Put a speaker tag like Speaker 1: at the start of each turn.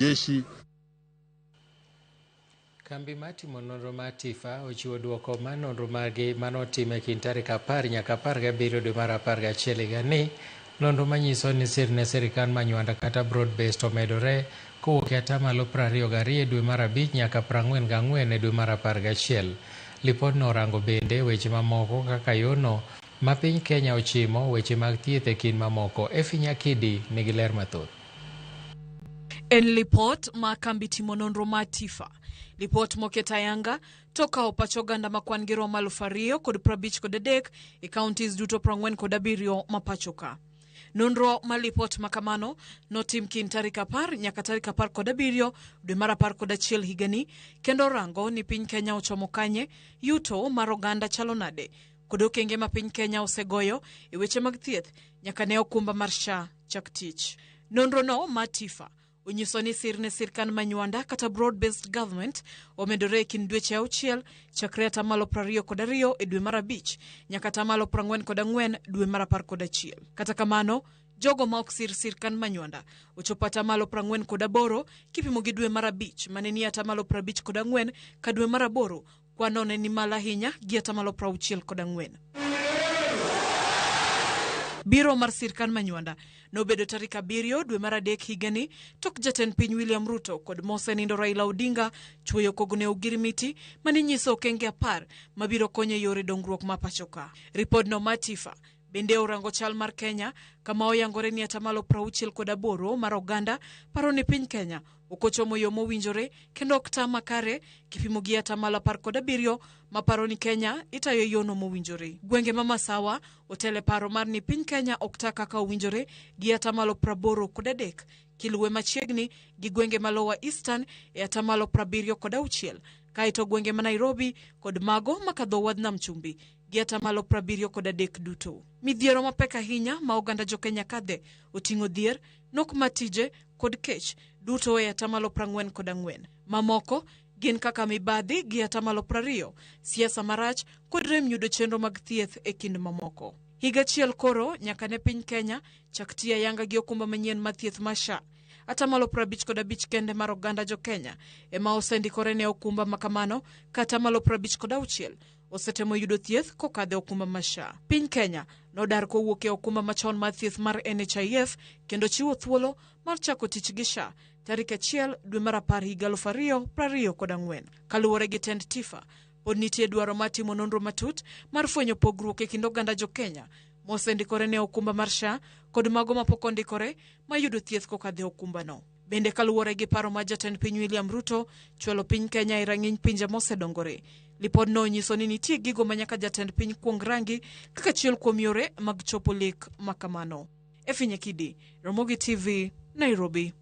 Speaker 1: Jeshi.
Speaker 2: Kambi mar timo nonro mar TIFA ochiwo duoko mar nonro margi manotim e kind tarik 10 nyaka 17 dwe mar 11 higani. Nonro manyiso ni sir ne sirikal manywanda kata broad based omedore kowuok e atamalo 22 e dwe mar 5 nyaka 44 e dwe mar 11. Lipodno orango bende weche mamoko kaka yono ma piny Kenya ochimo weche mag thieth e kind mamoko. Effie Nyakidi nigi ler mathoth.
Speaker 3: En lipot ma kambi timo nonro mar TIFA. Lipot moket ayanga to okawo pach oganda ma kwan gi romo 2,053 e counties duto 47 ma pacho ka. Nonro mar lipot ma kamano notim kind tarik 10 nyaka tarik 17 dwe mar 11 higani kendo orango ni piny Kenya ochomo kanye, yuto mar oganda chalo nade, kod okenge ma piny Kenya osegoyo e weche mag thieth nyaka ne okumba mar SHA chak tich. Nonro no mar TIFA onyiso ni sir ne sirkand manywanda kata broad based government omedore e kind dweche 6 chakre atamalo 22 e dwe mar 5 nyaka atamalo 44 dwe mar 11. Kata kamano, jogo ma ok sir sirkand manywanda ochopo atamalo 48 kipimo gi dwe mar 5 mane ni atamalo 54 ka dwe mar 8 kwano ne ni malo ahinya gi atamalo 64. Biro mar sirkand manywanda nobedo tarik 7 dwe mar 3 higani tok jatend piny William Ruto kod mosenindo Raila Odinga chuoyo kogno ne ogirimiti mane nyiso okenge 10 mabiro konyo e yore dongruok ma pacho ka. Ripodno mar TIFA bende orango chal mar Kenya kama oyangore ni atamalo 68 mar oganda paro ni piny Kenya ok ochomo yo mowinjore kendo ok ta makare kipimo gi atamalo 17 maparo ni Kenya itayo e yono mowinjore. Gwenge ma Masawa otele paro mar ni piny Kenya ok ta kaka owinjore gi atamalo 83 kiluwe machiegni gi gwenge ma Lower Eastern e atamalo 76 kaeto gwenge ma Nairobi kod mago makadho wadh Nam Chumbi gi atamalo 73 duto. Midhiero mapek ahinya ma oganda jo Kenya kadhe oting'o dhier, nok mar tije kod kech duto e atamalo 44. Mamoko gin kaka mibadhi gi atamalo 20, siasa marach kod rem yudo chenro mag thieth e kind mamoko. Higa achiel koro nyaka ne piny Kenya chak tiyo ayanga gi okumba manyien mar thieth mar SHA. Atamalo 55 kende mar oganda jo Kenya ema osendikore ne okumba ma kamano ka atamalo 56 osetemo yudo thieth kokadho e okumba mar SHA. Piny Kenya nodar kowuok e okumba machon mar thieth mar NHIF kendo chiwo thuolo mar chako tich gi SHA tarik 1 dwe mar 10 higa 2024. Kaluwore gi tend TIFA, pod nitie dwaro mar timo nonro matut mar fwenyo pogruok e kind oganda jo Kenya mosendikore ne okumba mar SHA kod mago mapok ondikore mayudo thieth kokadho e okumbano. Bende kaluwore gi paro mar jatend piny William Ruto chwalo piny Kenya e rang'iny pinje mosedongore. Lipodno onyiso ni nitie gigo ma nyaka jatend piny kuong rangi kaka achiel kuom yore mag chopo lek ma kamano. Effie Nyakidi, Ramogi TV, Nairobi.